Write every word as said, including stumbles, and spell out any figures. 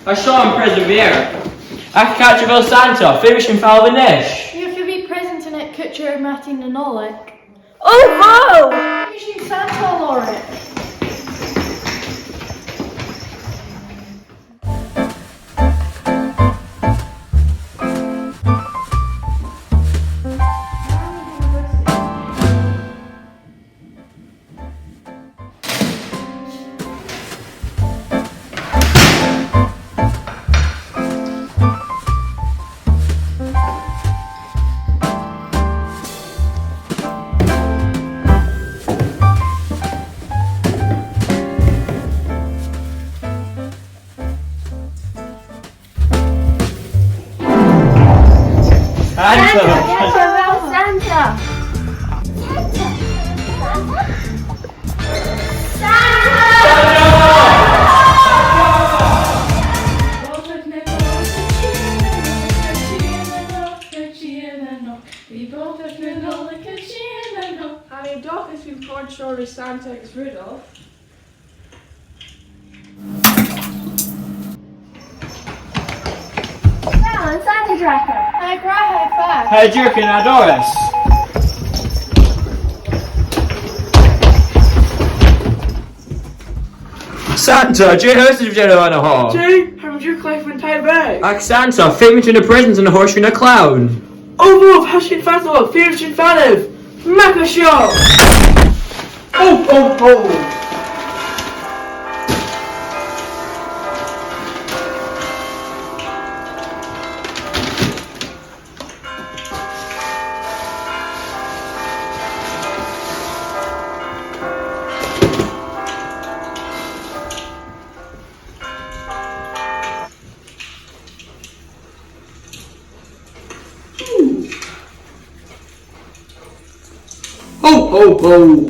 Tha seo am present mhòr. Ach càit a bheil Santa? Feumaidh sinn falbh a-nis. Tha a' bhith present ann an cùirt air madainn na Nollaig. Ò, wow! Feumaidh sinn Santa a lorg. Santa! Santa! Santa! Santa! Tha mi an dòchas gun còrd seo ri Santa agus Rudolph. Well, an Santa Dragon. Hi, Graham, hi, Fag. Hi, Jerkin, hi, Doris. Santa, dè tha thusa a' dèanamh an-seo? Dè, tha mi dìreach a' cluich an taigh-beag. Ach Santa, feumaidh tu na presents a thoirt dhan a' chlann. Ò, bhò, tha sin fasanta, feumaidh sinn falbh. Math seo! Ò, ò, ò! Ho, ho, ho!